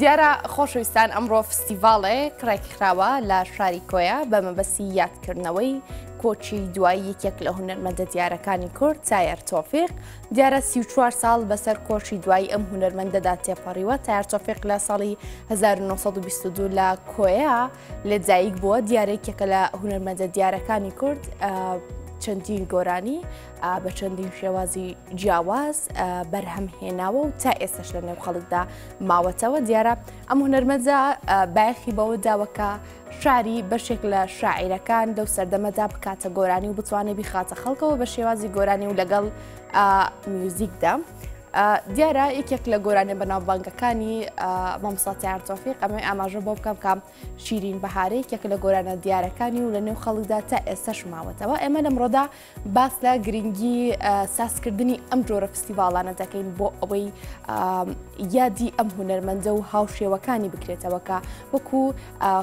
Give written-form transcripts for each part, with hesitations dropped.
دیارە خۆشەویستان ئەمڕۆ فستیڤاڵێک ڕێکخراوە لە شاری کۆیە بە مەبەستی یادکردنەوەی کۆچی دوایی یەکێک لە هونەرمەندە دیارەکانی کورد تایەر تۆفیق دیارە 34 ساڵ بەسەر کۆچی دوایی ئەم هونەرمەندەدا تێپەڕیوە تایەر تۆفیق لە ساڵی 1922 لە کۆیە لە دایک بووە دیارە یەکێکە لە هونەرمەندە دیارەکانی کورد چەندین گۆرانی بە چەندین شێوازی جیاواز بەرهەم هێناوە و تا ئێستش لە نێو خەڵکدا ماوەتەوە دیارە ئەم هونەرمەندە بایەخی بەوە داوە کە شاری بەشێک لە شاعیرەکان لەو سەردەمەدا بکاتە گۆرانی و بتوانێت بیخاتە خەڵکەوە بە شێوازی گۆرانی و لەگەڵ میوزیکدا. دیارە یەکێک لە گۆرانیە بەناوبانگەکانی مامۆستا تەیار تۆفیق ئەمەی ئاماژە بۆ بکەم کە شیرین بەهارە یەکێک لە گۆرانە دیارەکانی و لە نێو خەڵکدا تا ئێستاش ماوەتەوە ئێمە لەمڕۆدا باس لە گرنگی سازکردنی ئەم جۆرە فستیڤاڵانە دەکەین بۆ ئەوەی یادی ئەم هونەرمەندە و هاوشێوەکانی بکرێتەوە کە وەکو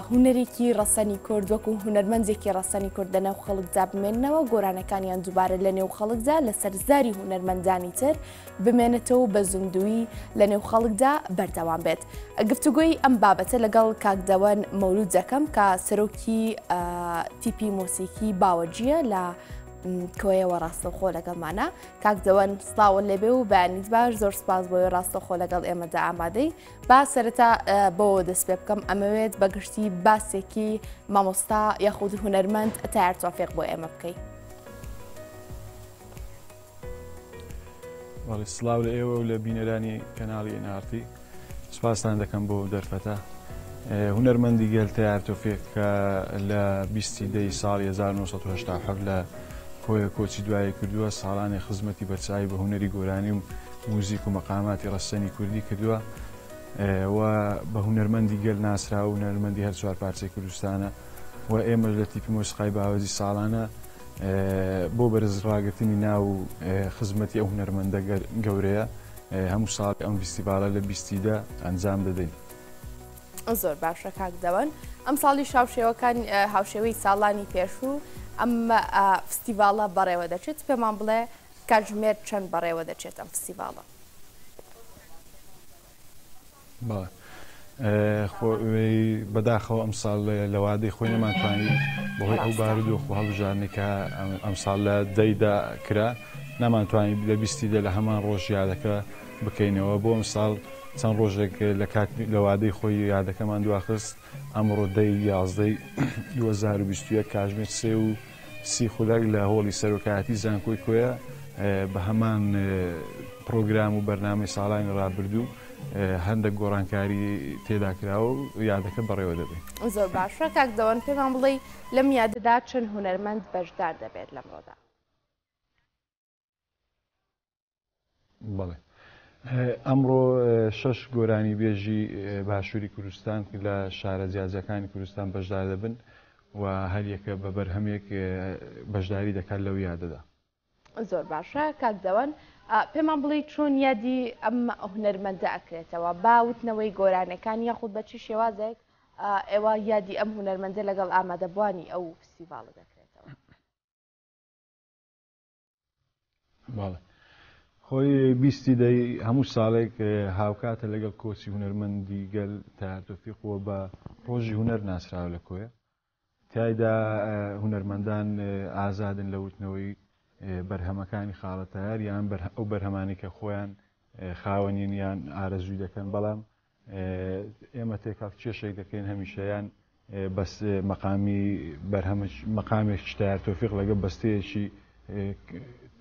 هونەرێکی ڕەسەنی کورد وەکو هونەرمەندێکی ڕەسەنی کورد لەنێو خەڵکدا بمێننەوە گۆرانەکانیان دووبارە لەنێو خەڵکدا لەسەر زاری هونەرمەندانی تر بمێنێتەوە و بە زیندوویی لەنێو خەڵکدا بەردەوام بێت. گفتوگۆی ئەم بابەتە لەگەڵ کاک دەوەن مەولود دەکەم کە سەرۆکی تیپی مۆسیکی باوەجییە لە کۆیەوە ڕاستەوخۆ لەگەڵمانە. کاک دەوەن سڵاوت لێبێ و بەیانیت باش زۆر سپاس بۆی ڕاستەوخۆ لەگەڵ ئێمەدا ئامادەی. با سەرەتا بەوە دەست پێ بکەم ئەمەوێت بە گشتی باسێکی مامۆستا یاخود هونەرمەند تایەر تۆفیق بۆ ئێمە بکەی. بەڵێ سڵاو لە ئێوە و لە بینەرانی کەناڵی NRT سپاستان دەکەم بۆ دەرفەتە هونەرمەندی گەل تەیار تۆفیق کە لە بیستی دەی ساڵی 1970 لە کۆیە کۆچی دوایی کردووە ساڵانی خزمەتی بەرچاوی بە هونەری گۆرانی و موزیک و مەقاماتی ڕەسەنی کوردی کردووە و بە هونەرمەندی گەل ناسراوە و هونەرمەندی هەر چوار پارچەی کوردستانە و ئێمەش لە تیپی مۆسیقای باوەجی ساڵانە بۆ بەرز ڕاگرتنی ناو و خزمەتی ئەو هونەرمەندە گەورەیە هەموو ساڵێک ئەم ڤیستیڤاڵە لە بیستی دە ئەنجام دەدەین. زۆر باشە کاک دەوەن ئەمساڵیش هاوشێوەکان هاوشێوەی ساڵانی پێشوو ئەم فستیڤاڵە بەڕێوە دەچێت پێمان بڵێ کاتژمێر چەند بەڕێوە دەچێت ئەم فستیڤاڵە؟ بەڵێ خۆ بەداخەوە ئەمساڵ لە وادەی خۆی نەمانتوانی بەهۆی ئەو بارودۆخ و هەڵبژاردنەی کە ئەمساڵ لە دەیدا کرا نەمانتوانی لە بیستی دە لە هەمان ڕۆژ یادەکە بکەینەوە بۆ ئەمساڵ چەند ڕۆژێک لە کات لە وادەی خۆی یادەکەمان دواخست ئەمڕۆ دەی یازدەی 2021 کاژمێر سێ و سی خولەک لە هۆڵی سەرۆکایەتی زانکۆی کۆیە بە هەمان پڕۆگرام و بەرنامەی ساڵانی ڕابردوو هەندێک گۆڕانکاری تێدا کراوە و یادەکە بەڕێوە دەبەین. زۆر باشە کاک دەوەن پێمان بڵێی لەم یادەدا چەند هونەرمەند بەشدار دەبێت لەمڕۆدا؟ بەڵێ ئەمڕۆ شەش گۆرانیبێژی باشووری کوردستان لە شارە جیاجیاکانی کوردستان بەشدار دەبن و هەریەکە بە بەرهەمێک بەشداری دەکات لەو یادەدا. زۆر باشە کاک دەوەن پێمان بڵێی چۆن یادی ئەم هونەرمەندە ئەکرێتەوە با وتنەوەی گۆرانەکان یاخود بە چی شێوازێک ئێوە یادی ئەم هونەرمەندە لەگەڵ ئامادەبوانی ئەو فستیڤاڵە دەکرێتەوە؟ بەڵێ خۆی بیستی دەی هەموو ساڵێک هاوکاتە لەگەڵ کۆچی هونەرمەندی گەل تەیار تۆفیق و بە ڕۆژی هونەر ناسراوە لە کۆیە تایدا هونەرمەندان ئازادن لە وتنەوەی بەرهەمەکانی خاڵە تەیار یان ئەو بەرهەمانی کە خۆیان خاوەنین یان ئارەزووی دەکەن بەڵام ئێمە تێکەڵ کێشێک دەکەین هەمیشە یان بەس مەقامی بەرهەمە مەقامێکی تەیار تۆفیق لەگەڵ بەستەیەکی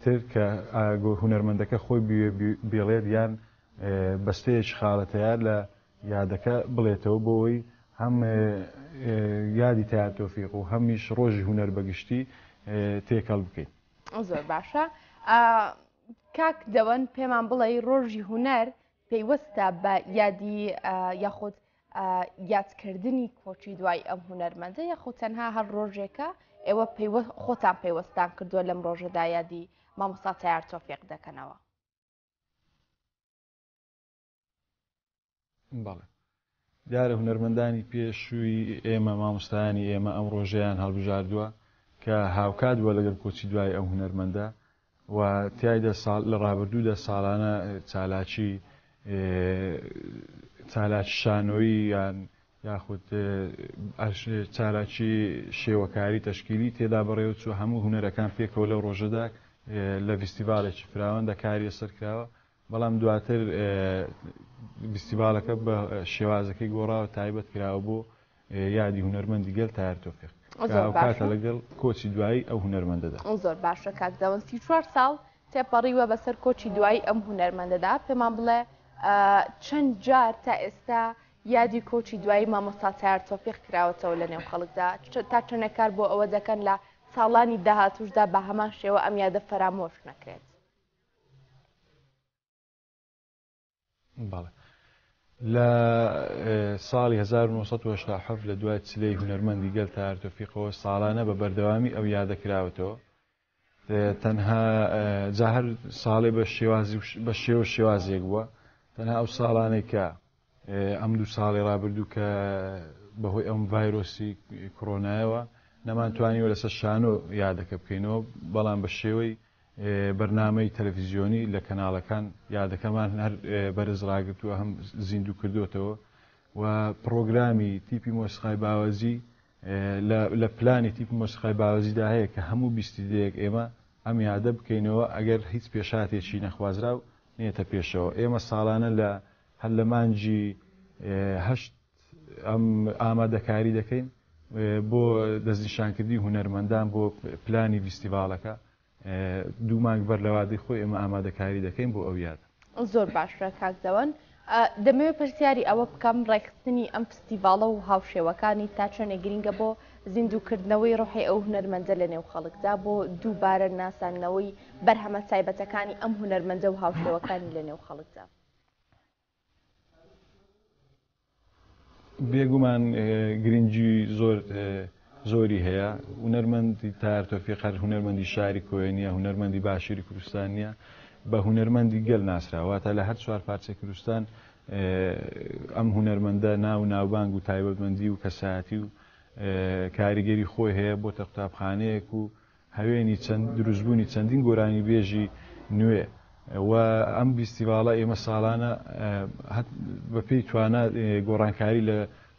تر کە هونەرمەندەکە خۆی بێڵێت یان بەستەیەکی خاڵە تەیار لە یادەکە بڵێتەوە بۆ ئەوەی هەم یادی تەیار تۆفیق و هەمیش ڕۆژی هونەر بەگشتی تێکەڵ بکەین. زۆر باشە کاک دەوەن پێمان بڵێ ڕۆژی هونەر پەیوەستە بە یادی یاخود یادکردنی کۆچی دوای ئەم هونەرمەندە یاخود تەنها هەر ڕۆژێکە ئێوە پەیوەست خۆتان پەیوەستان کردووە لەم ڕۆژەدا یادی مامۆستا تەیار تۆفیق دەکەنەوە؟ بەڵێ دیارە هونەرمەندانی پێشووی ئێمە مامۆستایانی ئێمە ئەم ڕۆژەیان هەڵبژاردووە کە هاوکات بووە لەگەڵ کۆچی دوای ئەو هونەرمەندە و تیایدا ساڵ لە ڕابردوودا ساڵانە چالاکی چالاکی شانۆیی یان یاخود چالاکی شێوەکاری تەشکیلی تێدا بەڕێوەچووە، هەموو هونەرەکان پێکەوە لەو ڕۆژەدا لە ڤیستیڤالێکی فراواندا کاری لەسەر کراوە، بەڵام دواتر ڤیستیڤالەکە بە شێوازەکەی گۆڕاوە، تایبەت کراوە بۆ یادی هونەرمەندی گەل تاهیر تۆفیق کە هاوکاتە لەگەڵ کۆچی دوایی ئەو هونەرمەندەدا. زۆر باشە کاک داوەند، 34 ساڵ تێپەڕیوە بەسەر کۆچی دوایی ئەم هونەرمەندەدا، پێمان بڵێ چەند جار تا ئێستا یادی کۆچی دوایی مامۆستا تایار تۆفیق کراوەتەوە لە نێو خەڵکدا، تا چەندێک کار بۆ ئەوە دەکەن لە ساڵانی داهاتووشدا بە هەمان شێوە ئەم یادە فەرامۆش نەکرێت؟ بەڵێ لە ساڵی 1970 لە دوای چلەی هونەرمەندی گەل تایار تۆفیقەوە ساڵانە بە بەردەوامی ئەو یادە کراوەتەوە. تەنها جا هەر ساڵێ بە شێوازی بە شێوە شێوازێک بووە، تەنها ئەو ساڵانێک کە ئەم دوو ساڵی ڕابردوو کە بەهۆی ئەم ڤایرۆسی کۆرۆنایەوە نەمانتوانیوە لەسەر شانۆ یادەکە بکەینەوە، بەڵام بە شێوەی بەرنامەی تەلەفیزیۆنی لە کەناڵەکان یادەکەمان هەر بەرز ڕاگرتووە، هەم زیندوو کردوێتەوە و پرۆگرامی تیپی مۆسیقای باوەزی لە پلانی تیپی مۆسیقای باوەزیدا هەیە کە هەموو بیستی دەیەک ئێمە ئەم یادە بکەینەوە ئەگەر هیچ پێشاتێکی نەخوازراو نێتە پێشەوە. ئێمە ساڵانە لە هەر لە مانگی هەشت ئەم ئامادەکاری دەکەین بۆ دەستنیشانکردنی هونەرمەندان بۆ پلانی ڤیستیڤاڵەکە. دوو مانگ بەر لە وادەی خۆی ئێمە ئامادەکاری دەکەین بۆ ئەو یادە. زۆر باشە کاک دەوەن. دەمەوێت پرسیاری ئەوە بکەم ڕێکخستنی ئەم فستیڤاڵە و هاوشێوەکانی تا چەندێک گرینگە بۆ زیندووکردنەوەی ڕۆحی ئەو هونەرمەندە لە نێو خەڵکدا، بۆ دووبارە ناساندنەوەی بەرهەمە تایبەتەکانی ئەم هونەرمەندە و هاوشێوەکانی لە نێو خەڵکدا؟ بێگومان گرنگی زۆر زۆری هەیە. هونەرمەندی تایار تۆفیق هەر هونەرمەندی شاری کۆیە نییە، هونەرمەندی باشووری کوردستان نییە، بە هونەرمەندی گەل ناسراوە. واتە لە هەر چوار پارچەی کوردستان ئەم هونەرمەندە ناو و ناوبانگ و تایبەتمەندی و کەسایەتی و کاریگەری خۆی هەیە، بۆتە قوتابخانەیەک و هەوێنی چەند دروستبوونی چەندین گۆرانیبێژی نوێ و ئەم ڤیستیڤاڵە ئێمە ساڵانە بە پێی توانا گۆڕانکاری لە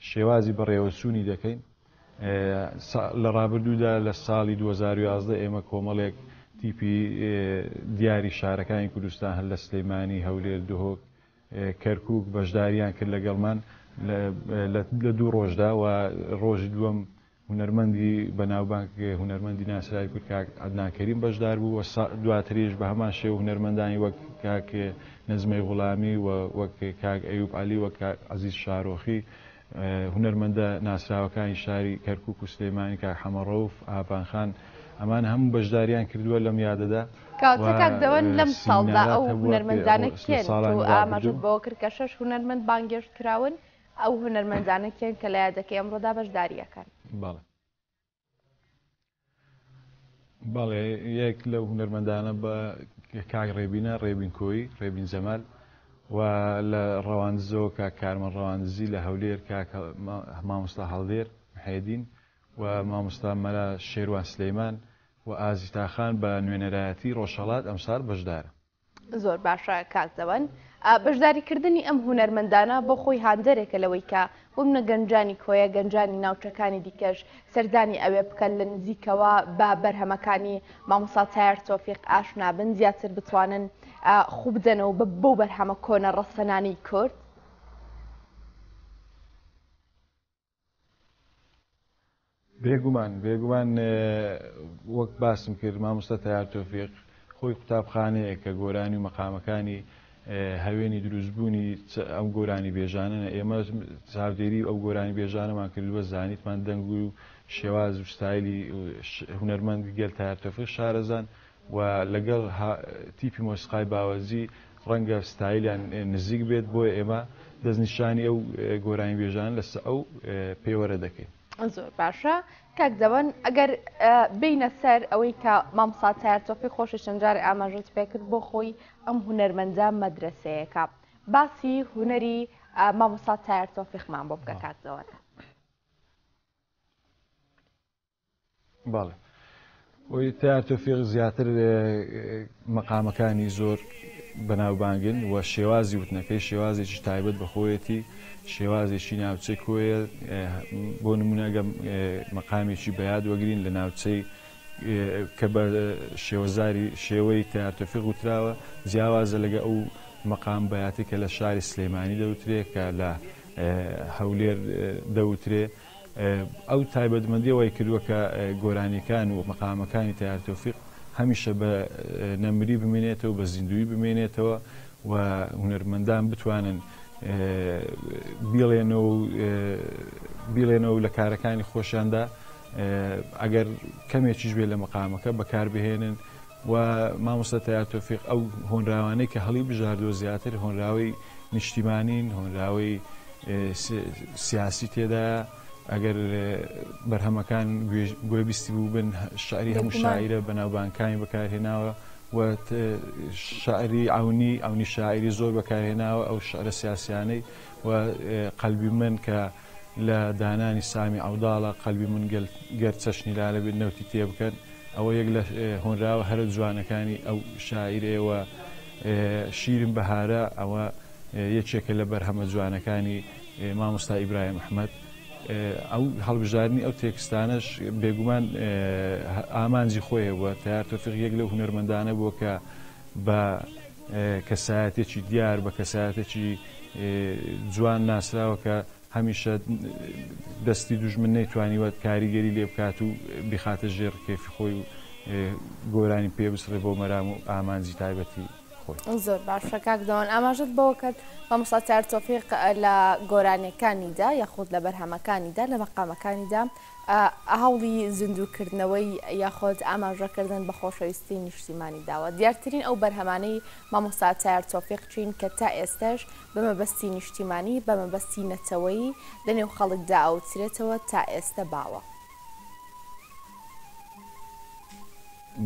شێوازی بەڕێوەچوونی دەکەین. لە ڕابردوودا لە ساڵی 2011 ئێمە کۆمەڵێک تیپی دیاری شارەکانی کوردستان هەر لە سلەیمانی، هەولێر، دهۆک، کەرکووک بەشداریان کرد لەگەڵمان لە دوو ڕۆژدا و ڕۆژی دووەم هونەرمەندی بەناوبانگ هونەرمەندی ناسراوی کورد کاک عەدنان کەریم بەشدار بوو و دواتریش بە هەمان شێوە هونەرمەندانی وەک کاک نەجمەی غوڵامی و وەک کاک ئەیوب عەلی و کاک عەزیز شارۆخی هونەرمەندە ناسراوەکانی شاری کەرکوک و سلێمانی کاک حەمە ڕەوف ئاڤان خان ئەمانە هەموو بەشداریان کردووە لەم یادەدا و کاوتە کاک دەوەن لەم ساڵدا ئەو هونەرمەندانە کێن تۆ ئاماژەت بەوە کرد کە شەش هونەرمەند بانگێشت کراون ئەو هونەرمەندانە کێن کە لە یادەکەی ئەمڕۆدا بەشداری ئەکەن؟ بەڵێ بەڵێ یەک لەو هونەرمەندانە بە کاک ڕێبینە ڕێبین کۆیی ڕێبین جەمال و لە ڕەواندزەوە کاک کارمەند ڕەواندزی لە هەولێر کاک مامۆستا هەڵدێر محێدین و مامۆستا مەلا شێروان سلەیمان و ئازیتا خان بە نوێنەرایەتی ڕۆژهەڵات ئەمساڵ بەشدارە. زۆر باشە کاک زەوەن. بەشداریکردنی ئەم هونەرمەندانە بۆ خۆی هاندەرێکە لەوەی کە بۆ منە گەنجانی کۆیە گەنجانی ناوچەکانی دیکەش سەردانی ئەوێ بکەن لە نزیکەوە بە بەرهەمەکانی مامۆستا تایار تۆفیق ئاشنا بن زیاتر بتوانن خوو بدەنەوە بە بەو بەرهەمە کۆنە ڕەسەنانەی کورد. بێگومان بێگومان وەک باسم کرد مامۆستا تەیار تۆفیق خۆی قوتابخانەیە کە گۆرانی و مەقامەکانی هەوێنی دروستبوونی ئەم گۆرانی بێژانە ئێمە چاودێری ئەو گۆرانی بێژانەمان کردووە زانیتمان دەنگ و شێواز و ستایلی هونەرمەند گەل تەیار تۆفیق شارەزان و لەگەڵ تیپی مۆسیقای باوەزی ڕەنگە ستایلیان نزیک بێت بۆیە ئێمە دەستنیشانی ئەو گۆرانیبێژانە لەسەر ئەو پێوەرە دەکەین. زۆر باشە کاک دەوەن ئەگەر بینە سەر ئەوەی کە مامۆستا تەیار تۆفیق خۆشی چەند جارێ ئاماژەت پێکرد بۆ خۆی ئەم هونەرمەندە مەدرەسەیەکە باسی هونەری مامۆستا تەیار تۆفیقمان بۆ بکە کاک دەوەن. بەڵێ ئەوی تەیار تۆفیق زیاتر مەقامەکانی زۆر بەناوبانگن و شێوازی وتنەکەی شێوازێکی تایبەت بە خۆیەتی، شێوازێکی ناوچەی کۆیە، بۆ نموونە ئەگەر مەقامێکی بەیاد وەگرین لە ناوچەی کە بە شێوەزاری شێوەی تەیار تۆفیق وتراوە جیاوازە لەگە ئەو مەقام بەیاتی کە لە شاری سلێمانی دەوترێ کە لە هەولێر دەوترێ. ئەو تایبەتمەندیە وای کردووە کە گۆرانیەکان و مەقامەکانی تەیار تۆفیق هەمیشە بە نەمری بمێنێتەوە، بە زیندوویی بمێنێتەوە و هونەرمەندان بتوانن بیڵێنەوە و بیڵێنەوە و لە کارەکانی خۆشیاندا ئەگەر کەمێکیش بێت لە مەقامەکە بەکاربهێنن و مامۆستا تەیار تۆفیق ئەو هۆنراوانەی کە هەڵی بژاردووە زیاتر هۆنراوەی نیشتیمانین، هۆنراوەی سیاسی تێدایە، ئەگەر بەرهەمەکان گوێبیستی بووبن شعری هەموو شاعیرە بەناوبانگەکانی بەکارهێناوە و شعری عەونی، عەونی شاعیری زۆر بەکارهێناوە، ئەو شعرە سیاسیانەی و قەلبی من کە لە دانانی سامی عەوداڵە، قەلبی من گەر چەشنی لالە بێت نەوتی تێ بکەن، ئەوە یەک لە هۆنراوە هەرە جوانەکانی ئەو شاعیرەیە و شیرین بەهارە ئەوە یەکێکە لە بەرهەمە جوانەکانی مامۆستا ئیبراهیم ئەحمەد. ئەو هەڵبژاردنی ئەو تێکستانەش بێگومان ئامانجی خۆی هەبووە، تەیار تۆفیق یەک لەو هونەرمەندانە بووە کە بە کەسایەتێکی دیار، بە کەسایەتێکی جوان ناسراوە کە هەمیشە دەستی دوژمن نەیتوانیوە کاریگەری لێ بکات و بیخاتە ژێر ڕکێفی خۆی و گۆرانی پێ بسڕێ بۆ مەرام و ئامانجی تایبەتی خۆی. زۆر باشە کاک دەوان ئاماژەت بەوە کرد مامۆستا تەیار تۆفیق لە گۆرانیەکانیدا یاخود لە بەرهەمەکانیدا لە مەقامەکانیدا هەوڵی زیندووکردنەوەی یاخود ئاماژەکردن بە خۆشەویستی نیشتیمانی داوە. دیارترین ئەو بەرهەمانەی مامۆستا تایار تۆفیق چین کە تا ئێستەش بە مەبەستی نیشتیمانی، بە مەبەستی نەتەوەیی لە نێو خەڵکدا ئەوترێتەوە تا ئێستە باوە؟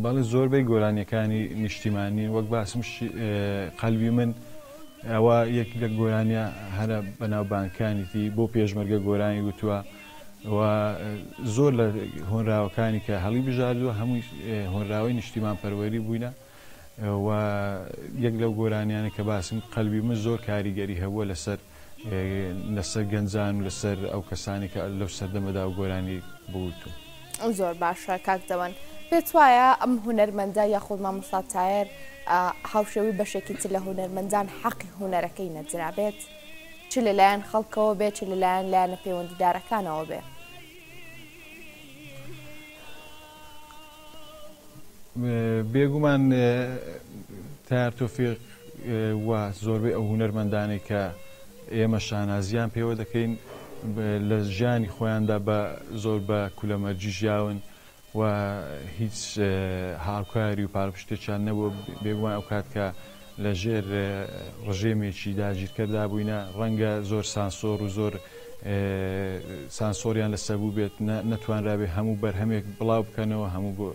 بەڵێ زۆربەی گۆرانیەکانی نیشتیمانین وەک باسم قەلبی من ئەوە یەک لە گۆرانیە هەرە بەناوبانگکانیتی بۆ پێشمەرگە گۆرانی وتووە و زۆر لە هۆنراوەکانی کە هەڵی بژاردووە هەمووی هۆنراوەی نیشتیمان پەروەری بووینە و یەک لەو گۆرانیانە کە باسم قەلبی من زۆر کاریگەری هەبووە لەسەر لەسەر گەنجان و لەسەر ئەو کەسانی کە لەو سەردەمەدا و گۆرانی بوتون. زۆر باشە کاک دەوەن پێت وایە ئەم هونەرمەندە یاخود مامۆستا تایەر هاوشێوەی بەشێکی تر لە هونەرمەندان حەقی هونەرەکەی نەدرابێت؟ چ لەلایەن خەڵکەوە بێ چ لەلایەن لایەنە پەیوەندیدارەکانەوە بێ؟ بێگومان تەیار تۆفیق و زۆربەی ئەو هونەرمەندانەی کە ئێمە شانازیان پێوە دەکەین لە ژیانی خۆیاندا بە زۆر بە کولەمەرگی ژیاون و هیچ هاوکاری و پاڵپشتێکیان نەبووە، بێگومان ئەو کات کە لە ژێر ڕژێمێکی داگیرکەردا بووینە ڕەنگە زۆر سانسۆر و زۆر سانسۆریان لەسەر بووبێت نەتوانرابێ هەموو بەرهەمێک بڵاو بکەنەوە هەموو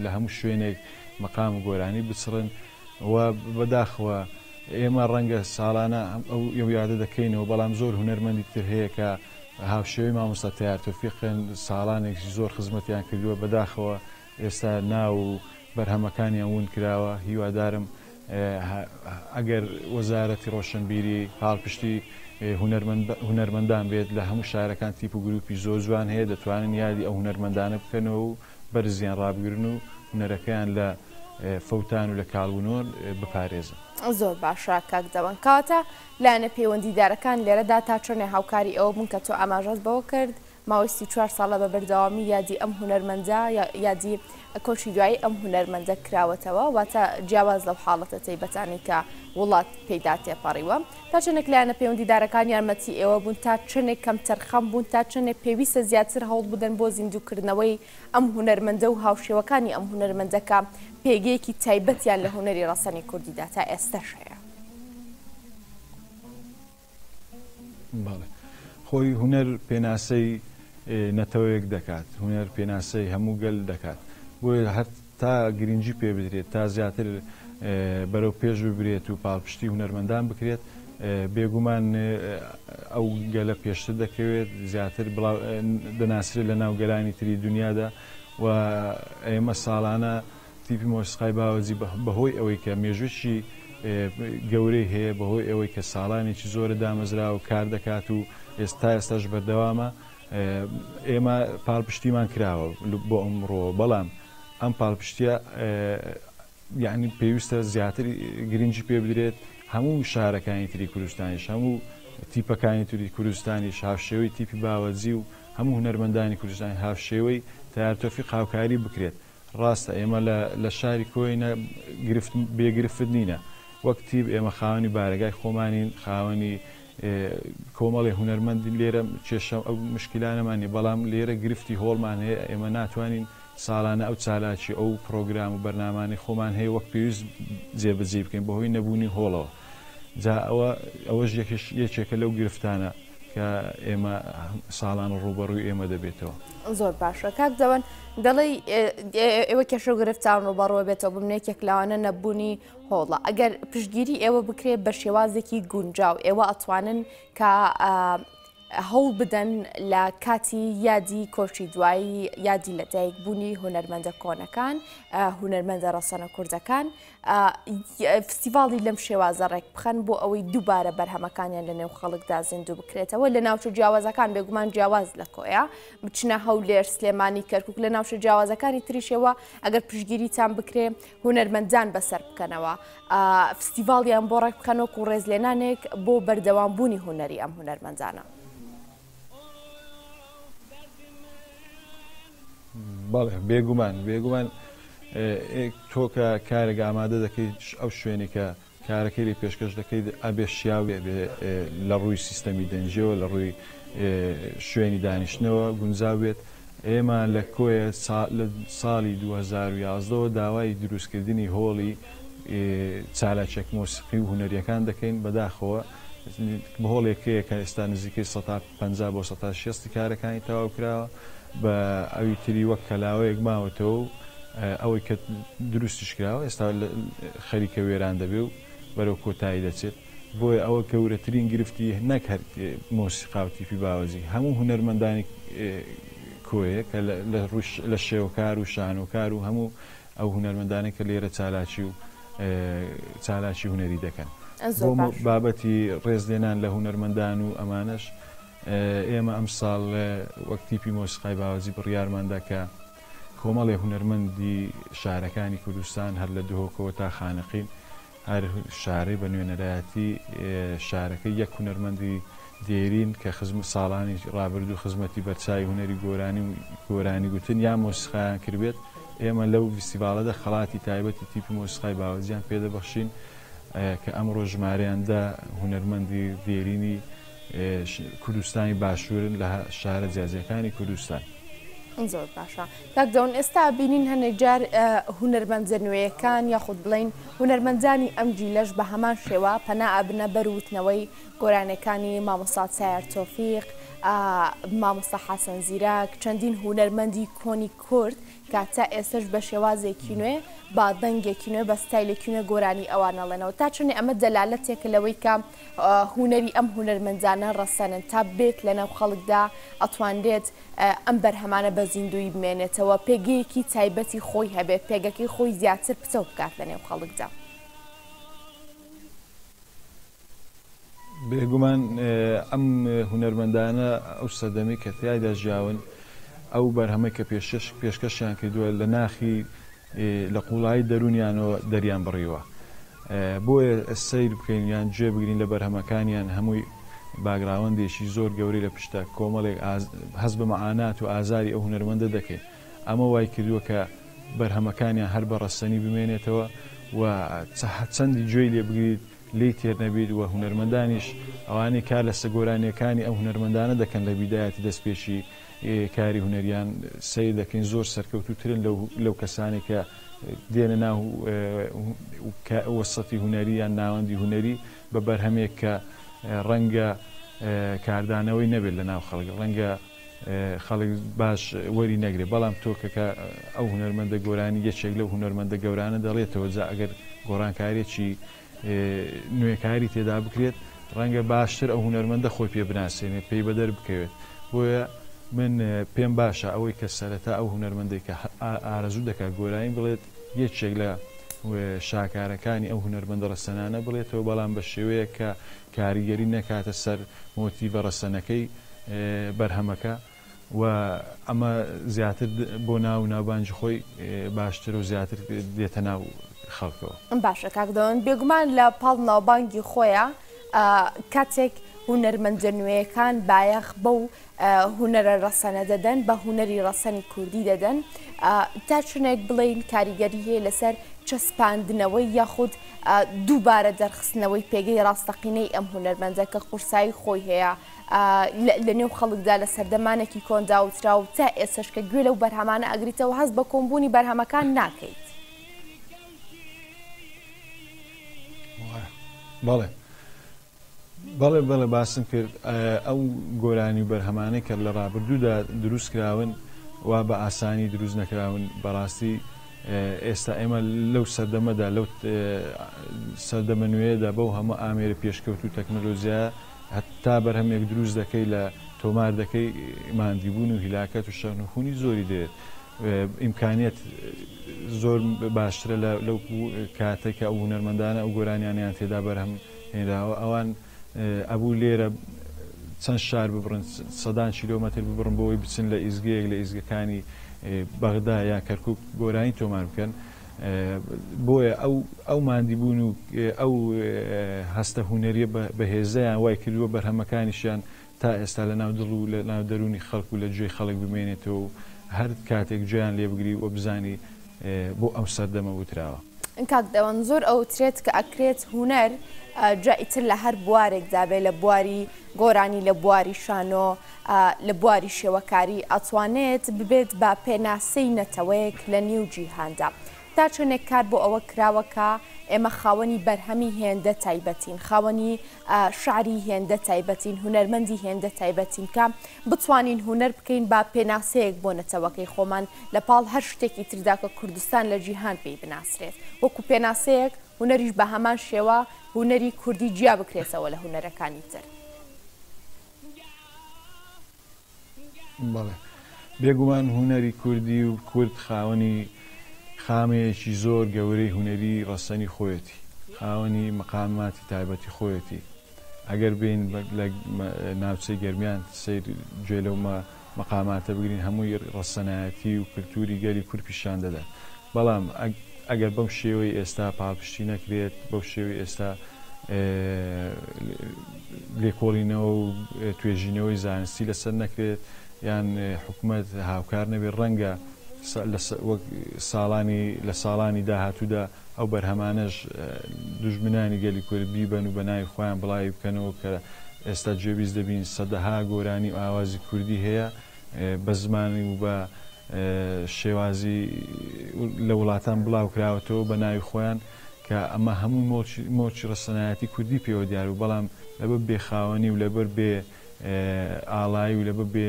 لە هەموو شوێنێک مەقام و گۆرانی بچڕن و بەداخەوە ئێمە ڕەنگە ساڵانە ئەو یادە دەکەینەوە بەڵام زۆر هونەرمەندی تر هەیە کە هاوشێوەی مامۆستا تەیار تۆفیقن ساڵانێکی زۆر خزمەتیان کردووە بەداخەوە ئێستا ناو و بەرهەمەکانیان ون کراوە هیوادارم ئەگەر وەزارەتی ڕۆشنبیری پاڵپشتی هونەرمەندان بێت لە هەموو شارەکان تیپ و گروپی زۆر جوان هەیە دەتوانن یادی ئەو هونەرمەندانە بکەنەوە و بەرزیان ڕابگرن و هونەرەکەیان لە فەوتان و لە کاڵبوونەوە بپارێزن. زۆر باشە کاک دەوەن. کەواتە لایەنە پەیوەندیدارەکان لێرەدا تا چەندێ هاوکاری ئەوە بوون کە تۆ ئاماژەت بەوە کرد ماوەی 34 ساڵە بە بەردەوامی یادی ئەم هونەرمەندە یادی کۆچی دوایی ئەم هونەرمەندە کراوەتەوە واتە جیاواز لەو حاڵەتە تایبەتانەی کە وڵات پێیدا تێپەڕیوە تا چەندێک لایەنە پەیوەندیدارەکان یارمەتی ئێوە بوون تا چەندێک کەمتەرخەم بوون تا چەندێک پێویستە زیاتر هەوڵ بدەن بۆ زیندووکردنەوەی ئەم هونەرمەندە و هاوشێوەکانی ئەم هونەرمەندە کە پێگەیەکی تایبەتیان لە هونەری ڕەسەنی کوردیدا تا ئێستەش هەیە. بەڵێ خۆی هونەر پێناسەی نەتەوەیەک دەکات، هونەر پێناسەی هەموو گەل دەکات، بۆیە هەر تا گرنگی پێ بدرێت، تا زیاتر بەرەو پێش ببرێت و پاڵپشتی هونەرمەندان بکرێت، بێگومان ئەو گەلە پێشتر دەکەوێت، زیاتر دەناسرێت لە ناو گەلانی تری دنیادا و ئێمە ساڵانە تیپی مۆسیقای باوەجی بەهۆی ئەوەی کە مێژوویەکی گەورەی هەیە بەهۆی ئەوەی کە ساڵانێکی زۆرە دامەزراوە و کار دەکات و ئێستا ئێستاش بەردەوامە، ئێمە پاڵپشتیمان کراوە بۆ ئەمڕۆ، بەڵام ئەم پاڵپشتییە یەعنی پێویستە زیاتر گرنگی پێ بدرێت، هەموو شارەکانی تری کوردستانیش، هەموو تیپەکانی تری کوردستانیش هاوشێوەی تیپی باوەجی و هەموو هونەرمەندانی کوردستانی هاوشێوەی تەیار تۆفیق هاوکاری بکرێت. ڕاستە ئێمە لە لە شاری کۆیە گرفت بێ گرفت نینە، وەک تیپ ئێمە خاوەنی بارەگای خۆمانین، خاوەنی کۆمەڵێ هونەرمەندین لێرە کێشە ئەو مشکیلانەمان نیە، بەڵام لێرە گرفتی هۆڵمان هەیە، ئێمە ناتوانین ساڵانە ئەو چالاکی ئەو پڕۆگرام و بەرنامانەی خۆمان هەیە وەک پێویست جێبەجێی بکەین بەهۆی نەبوونی هۆڵەوە. جا ئەوە ئەوەش یەکێکە لەو گرفتانە کە ئێمە ساڵانە ڕووبەڕووی ئێمە دەبێتەوە. زۆر باشە کاک دەوەن دەڵێی ئێوە کێشە و گرفتان ڕووبەڕووە بێتەوە بمنە یەکێک لەوانە نەبوونی هۆڵە ئەگەر پشتگیری ئێوە بکرێت بە شێوازێکی گونجاو ئێوە ئەتوانن کە هەوڵ بدەن لە کاتی یادی کۆچی دوایی یادی لەدایک بوونی هونەرمەندە کۆنەکان هونەرمەندە ڕەسەنە کوردەکان فستیڤاڵی لەم شێوازە ڕێک بخەن بۆ ئەوەی دووبارە بەرهەمەکانیان لە نێو خەڵکدا زیندوو بکرێتەوە لە ناوچە جیاوازەکان بێگومان جیاواز لە کۆیە بچنە هەولێر سلێمانی کەرکک لە ناوچە جیاوازەکانی تریشەوە ئەگەر پشتگیریتان بکرێ هونەرمەندان بەسەر بکەنەوە فستیڤاڵیان بۆ ڕێک بخەن وەکو ڕێزلێنانێک بۆ بەردەوام بوونی هونەری ئەم هونەرمەندانە. بەڵێ بێگومان بێگومان تۆ کە کارێک ئامادە دەکەیت ئەو شوێنی کە کارەکەی لێ پێشکەش دەکەیت ئەبێ شیاو بێ لە ڕووی سیستەمی دەنگیەوە لە ڕووی شوێنی دانیشتنەوە گونجاو بێت ئێمە لە کۆیە لە ساڵی 2011 ەوە داوای دروستکردنی هۆڵی چالاکیە مۆسیقی و هونەریەکان دەکەین بەداخەوە هۆڵێک هەیە کە ئێستا نزیکەی سەتا 50 بۆ سەتا شێستی کارەکانی تەواو کراوە بە ئەوی تری وەک کەلاوەیەک ماوەتەوە و ئەوەی کە دروستیش کراوە ئێستا خەریکە وێران دەبێ و بەرەو کۆتایی دەچێت بۆیە ئەوە گەورەترین گرفتی نەک هەر مۆسیقا و تیپی باوەجی هەموو هونەرمەندانی کۆیە کە لە شێوەکار و شانۆکار و هەموو ئەو هونەرمەندانەی کە لێرە چالاکی و چالاکی هونەری دەکەن بۆ بابەتی ڕێزلێنان لە هونەرمەندان و ئەمانەش ئێمە ئەمساڵ وەک تیپی مۆسیقای باوەجی بڕیارماندا کە کۆمەڵێ هونەرمەندی شارەکانی کوردستان هەر لە دهۆکەوە تا خانەقین هەر شارەی بە نوێنەرایەتی شارەکەی یەک هونەرمەندی دێرین کە خزم ساڵانی ڕابردوو خزمەتی بەرچاوی هونەری گۆرانی و گۆرانی گوتن یا مۆسیقایان کردبێت ئێمە لەو ڤیستیڤاڵەدا خەڵاتی تایبەتی تیپی مۆسیقای باوەجیان پێدەبەخشین کە ئەمڕۆ ژمارەیان دە هونەرمەندی دێرینی کوردستانی باشوورن لە شارە جیاجیاکانی کوردستان. زۆر باشە کاک دەون ئێستا بینین هەنێک جار هونەرمەندە نوێیەکان یاخود بڵین هونەرمەندانی ئەم جیلەش بە هەمان شێوە پەنا ئەبنە بەر وتنەوەی گۆرانیەکانی مامۆستا سایار تۆفیق مامۆستا حەسەن زیرەک چەندین هونەرمەندی کۆنی کورد کە تا ئێستش بە شێوازێکی نوێ بە دەنگێکی نوێ بە ستایلێکی نوێ گۆرانی ئەوان ئەڵێنەوە تا چەندێ ئەمە دەلالەتێکە لەوەی کە هونەری ئەم هونەرمەندانە ڕەسەنن تا بێت لەناو خەڵکدا ئەتوانرێت ئەم بەرهەمانە بە زیندوویی بمێنێتەوە، پێگەیەکی تایبەتی خۆی هەبێت، پێگەکەی خۆی زیاتر پتەو بکات لەنێو خەڵکدا. بێگومان ئەم هونەرمەندانە ئەو سەردەمەی کە تیایدا ژیاون، ئەو بەرهەمەی کە پێشکەشیان کردووە لە ناخی لە قوڵایی دەروونیانەوە دەریان بڕیوە. بۆیە سەیر بکەین یان گوێ بگرین لە بەرهەمەکانیان هەمووی باگراوەندێکی زۆر گەورەی لە پشتە، کۆمەڵێک هەست بە مەعانات و ئازاری ئەو هونەرمەندە دەکەین. ئەمە وای کردووە کە بەرهەمەکانیان هەر بە ڕەسەنی بمێنێتەوە و چەندی گوێی لێ بگریت لێی تێر نەبیت و هونەرمەندانیش ئەوانەی کار لەسەر گۆرانییەکانی ئەو هونەرمەندانە دەکەن لە بیدایەتی دەستپێکی کاری هونەریان سەیر دەکەین زۆر سەرکەوتووترن لەو کەسانەی کە دێنە ناو وەسەتی هونەری یان ناوەندی هونەری بە بەرهەمێک کە ڕەنگە کاردانەوەی نەبێت لە ناو خەڵک ڕەنگە خەڵک باش وەری نەگرێت بەڵام تۆ کە ئەو هونەرمەندە گۆرانی یەکێک لەو هونەرمەندە گەورانە دەڵێتەوە جا ئەگەر گۆڕانکاریەکی نوێکاری تێدا بکرێت ڕەنگە باشتر ئەو هونەرمەندە خۆی پێ بناسێنێت پێی بەدەر بکەوێت بۆیە من پێم باشە ئەوەی کە سەرەتا ئەو هونەرمەندەی کە ئارەزوو دەکات گۆرانی بڵێت یەکێک لە. شاکارەکانی ئەو هونەرمەندە ڕەسەنانە بڵێتەوە، بەڵام بە شێوەیەک کە کاریگەری نەکاتە سەر مۆتیڤە ڕەسەنەکەی بەرهەمەکە و ئەمە زیاتر بۆ ناو و ناوبانگی خۆی باشترە و زیاتر دێتە ناو خەڵکەوە. باشە کاک دەوەن، بێگومان لە پاڵ ناوبانگی خۆیا کاتێک هونەرمەندە نوێیەکان بایەخ بەو هونەرە ڕەسەنە دەدەن، بە هونەری ڕەسەنی کوردی دەدەن، تا چنێک بڵێین کاریگەری هەیە لەسەر چەسپاندنەوەی یاخود دووبارە دەرخستنەوەی پێگەی ڕاستەقینەی ئەم هونەرمەندە کە قورسایی خۆی هەیە لە نێو خەڵکدا لە سەردەمانێکی کۆندا وترا و تا ئێستەش کە گوێ لەو بەرهەمانە ئەگریتەوە هەست بە کۆنبوونی بەرهەمەکان ناکەیت. بەڵێ بەڵێ بەڵێ باسم کرد ئەو گۆرانی و بەرهەمانەی کە لە ڕابردوودا دروست کراون وا بە ئاسانی دروست نەکراون بەڕاستی ئێستا ئێمە لەو سەردەمەدا لەو سەردەمە نوێیەدا بەو هەموو ئامێرە پێشکەوتوو و تەکنەلۆجیایە هەتا بەرهەمێک دروست دەکەی لە تۆمار دەکەی ماندیبوون و هیلاکەت و شەرنخونی زۆری دەوێت ئیمکانیەت زۆر باشترە لەو کاتەی کە ئەو هونەرمەندانە ئەو گۆرانیانەیان تێدا بەرهەم هێنراوە ئەوان ئەبوو لێرە چەند شار ببڕن سەدان کیلۆمەتر ببڕن بۆ ئەوەی بچن لە ئیزگەیەک لە ئیزگەکانی بەغدا یا کەرکوک گۆرانی تۆمار بکەن بۆیە ئەو ئەو ماندیبوون و ئەو هەستە هونەریە بەهێزەیان وای کردووە بەرهەمەکانیشیان تا ئێستا لە ناو دڵ و لە ناو دەروونی خەڵک و لە گوێی خەڵک بمێنێتەوە و هەر کاتێک گوێیان لێ بگری و بزانی بۆ ئەم سەردەمە وتراوە. کاک دەوەن زۆر ئەوترێت کە ئەکرێت هونەر جا ئیتر لە هەر بوارێکدا بێ لە بواری گۆرانی لە بواری شانۆ لە بواری شێوەکاری ئەتوانێت ببێت بە پێناسەی نەتەوەیەک لە نێو جیهاندا تا چەندێک کار بۆ ئەوە کراوە کە ئێمە خاوەنی بەرهەمی هێندە تایبەتین، خاوەنی شعری هێندە تایبەتین، هونەرمەندی هێندە تایبەتین کە بتوانین هونەر بکەین بە پێناسەیەک بۆ نەتەوەکەی خۆمان لە پاڵ هەر شتێکی تردا کە کوردستان لە جیهان پێی بناسرێت وەکو پێناسەیەک هونەریش بە هەمان شێوە هونەری کوردی جیا بکرێتەوە لە هونەرەکانی تر. بەڵێ بێگومان هونەری کوردی و کورد خاوەنی خامەیەکی زۆر گەورەی هونەری ڕەسەنی خۆیەتی، خاوەنی مەقاماتی تایبەتی خۆیەتی. ئەگەر بێین لە ناوچەی گەرمیان سەیر گوێ لەو مەقاماتە بگرین هەمووی ڕەسەنایەتی و کلتوری گەلی کورد پیشان دەدات. بەڵام ئەگەر بەم شێوەی ئێستا پاڵپشتی نەکرێت، بەو شێوەی ئێستا لێکۆڵینەوە و توێژینەوەی زانستی لەسەر نەکرێت یان حکومەت هاوکار نەبێت ڕەنگە وەک ساڵانی لە ساڵانی داهاتوودا ئەو بەرهەمانەش دوژمنانی گەلی کورد بیبەن و بە ناوی خۆیان بڵاوی بکەنەوە کە ئێستا گوێبیست دەبین سەدەها گۆرانی و ئاوازی کوردی هەیە بە زمانی و بە شێوازی لە وڵاتان بڵاو کراوەتەوە بە ناوی خۆیان کە ئەمە هەمووی مۆرکی ڕەسەنایەتی کوردی پێوە دیار بوو، بەڵام لەبەر بێ خاوەنی و لەبەر بێ ئاڵایی و لەبەر بێ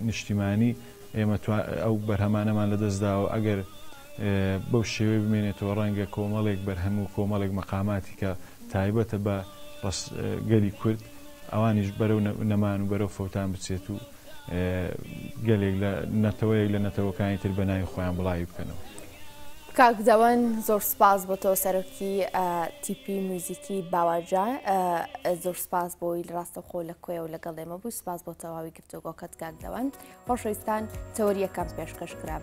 نیشتیمانی ئێمە ئەو بەرهەمانەمان لەدەست داوە، ئەگەر بەو شێوەیە بمێنێتەوە ڕەنگە کۆمەڵێک بەرهەم و کۆمەڵێک مەقاماتی کە تایبەتە بە گەلی کورد ئەوانیش بەرەو نەمان و بەرەو فەوتان بچێت و گەلێک لە نەتەوەیەک لە نەتەوەکانی تر بە ناوی خۆیان بڵاوی بکەنەوە. کاک دەوەن زۆر سپاس بۆ تۆ سەرۆکی تیپی میوزیکی باواجا زۆر سپاس بۆی ڕاستەوخۆ لە کۆیە و لەگەڵ ئێمە بووی سپاس بۆ تەواوی گفتوگۆکەت کاک دەوەن خۆشەویستان تەوەریەکەم پێشکەش کرا.